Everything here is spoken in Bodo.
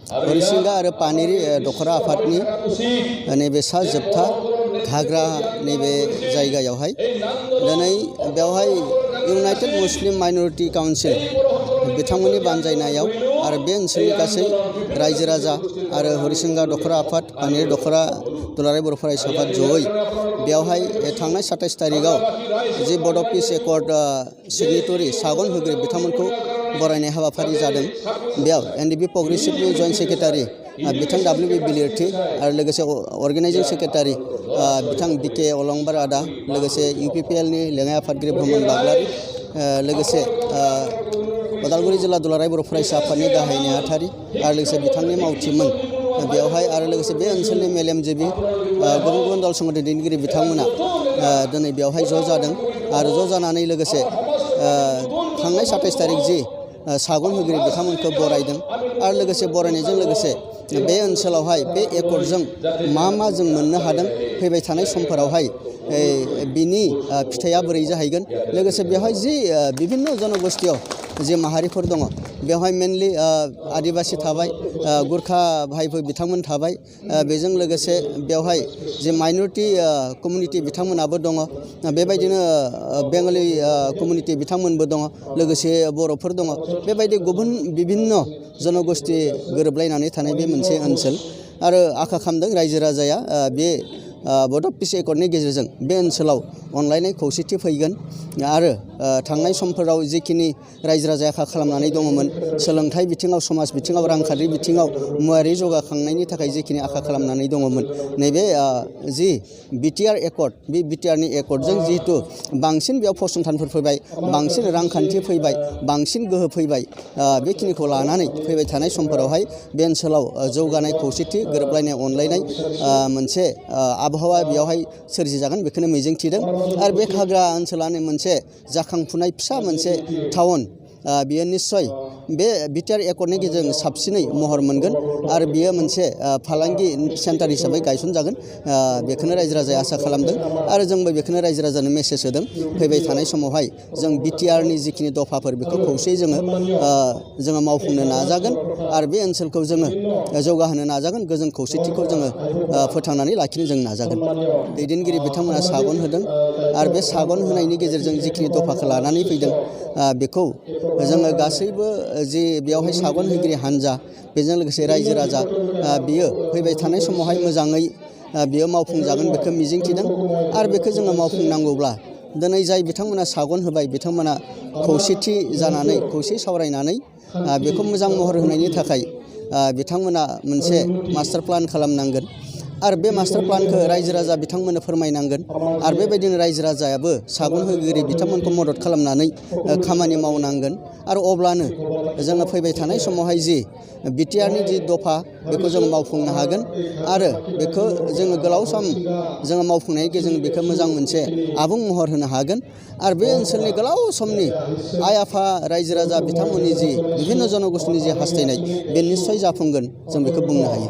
हरिसिंगा आरो पानेरि दखरा आफादनि नैबे सा जोबथा घाग्रा नैबे जायगायावहाय दिनै बेवहाय इउनाइटेड मुस्लिम माइनरिटि काउन्सिल बिथांमोननि बानजायनायाव आरो बे ओनसोलनि गासै रायजो राजा आरो हरिसिंगा दखरा आफाद पानेरि दखरा दुलाराय बर' फरायसा आफाद जयै बेवहाय थांनाय 27 तारिखआव जि बड' पिस एकर्ड सिगनेटरि सागन होगिरि बिथांमोनखौ बरायनाय हाबाफारि जादों। बेयाव एनडिपि प्रग्रेसिभनि जइन्ट सेक्रेटारि बिथां WB बिलिरथि आरो लोगोसे अर्गेनाइजिं सेक्रेटारि बिथां बिके अलंबार आदा, लोगोसे UPPLनि लेङाइ आफादगिरि भ्रमन बाग्लारि, लोगोसे उदालगुरि जिल्ला दुलाराय बर' फरायसा आफादनि गाहाय नेहाथारि आरो लोगोसे बिथांनि मावथिमोन बेवहाय आरो लोगोसे बे ओनसोलनि मेलेमजिबि गुबुन गुबुन दल संगठन दैदेनगिरि बिथांमोना दिनै बेवहाय ज' जादों आरो ज' जानानै लोगोसे थांनाय 27 तारिख जि सागन होगिरि बिथांमोनखौ बरायदों आरो लोगोसे बरायनायजों लोगोसे बे ओनसोलावहाय बे एकर्डजों मा जों मोननो हादों फैबाय थानाय समफोरावहाय बिनि फिथाइया बोरै जाहैगोन, लोगोसे बेवहाय जि बिभिन्न जनगोष्ठीयाव जि माहारिफोर दङ बेवहाय मेनलि आदिबासि थाबाय, गुरखा भाइफोर बिथांमोन थाबाय, बेजों लोगोसे बेवहाय जि माइनरिटि कमिउनिटि बिथांमोनाबो दङ, बेबायदिनो बेंगलि कमिउनिटि बिथांमोनबो दङ, लोगोसे बर'फोर दङ, बेबायदि गुबुन बिभिन्न जनगोष्ठी गोरोबलायनानै थानाय बे मोनसे ओनसोल आरो आखा खालामदों रायजो राजाया बे बड' पिस एकर्डनि गेजेरजों बे ओनसोलाव अनलायनाय खौसेथि फैगोन आरो थांनाय समफोराव जिखिनि रायजो राजाया आखा खालामनानै दङमोन सोलोंथाइ बिथिङाव, समाज बिथिङाव, रांखान्थि बिथिङाव, मुवारि जौगाखांनायनि थाखाय जिखिनि आखा खालामनानै दङमोन नैबे जि बिटिआर एकर्ड, बे बिटिआरनि एकर्डजों जिहेतु बांसिन बेयाव फसंथानफोर फैबाय, बांसिन रांखान्थि फैबाय, बांसिन गोहो फैबाय, बेखिनिखौ लानानै फैबाय थानाय समफोरावहाय बे ओनसोलाव जौगानाय खौसेथि गोरोबलायनाय अनलायनाय मोनसे आबहावा बेयावहाय सोरजिजागोन बेखौनो मिजिंथिदों आरो बे घाग्रा ओनसोलानो मोनसे जाखांफुनाय फिसा मोनसे टाउन, बियो निस्सय बे बिटिआर एकर्डनि गेजेरजों साबसिनै महर मोनगोन आरो बियो मोनसे फालांगि सेन्टार हिसाबै गायसनजागोन, बेखौनो रायजो राजाया आसा खालामदों आरो जोंबो बेखौनो रायजो राजानो मेसेज होदों फैबाय थानाय समावहाय जों बिटिआरनि जिखिनि दफाफोर बेखौ खौसेयै जोङो मावफुंनो नाजागोन आरो बे ओनसोलखौ जोङो जौगाहोनो नाजागोन, गोजोन खौसेथिखौ जोङो फोथांनानै लाखिनो जों नाजागोन। दैदेनगिरि बिथांमोना सागन होदों आरो बे सागन होनायनि गेजेरजों जिखिनि दफाखौ लानानै फैदों बेखौ जोङो गासैबो जि बेवहाय सागन होगिरि हान्जा बेजों लोगोसे रायजो राजा बियो फैबाय थानाय समावहाय मोजाङै बियो मावफुंजागोन बेखौ मिजिंथिदों आरो बेखौ जोङो मावफुंनांगौब्ला दिनै जाय बिथांमोना सागन होबाय बिथांमोना खौसेथि जानानै खौसे सावरायनानै बेखौ मोजां महर होनायनि थाखाय बिथांमोना मोनसे मास्टार प्लान खालामनांगोन आरो बे मास्टार प्लानखौ रायजो राजा बिथांमोननो फोरमायनांगोन आरो बेबायदिनो रायजो राजायाबो सागन होगिरि बिथांमोनखौ मदद खालामनानै खामानि मावनांगोन आरो अब्लानो जोङो फैबाय थानाय समावहाय जि बिटिआरनि जि दफा बेखौ जों मावफुंनो हागोन आरो बेखौ जोङो गोलाव सम जोङो मावफुंनायनि गेजेरजों बेखौ मोजां मोनसे आबुं महर होनो हागोन आरो बे ओनसोलनि गोलाव समनि आइ आफा रायजो राजा बिथांमोननि जि बिभिन्न जनगोष्ठीनि जि हास्थायनाय बे निस्सय जाफुंगोन जों बेखौ बुंनो हायो।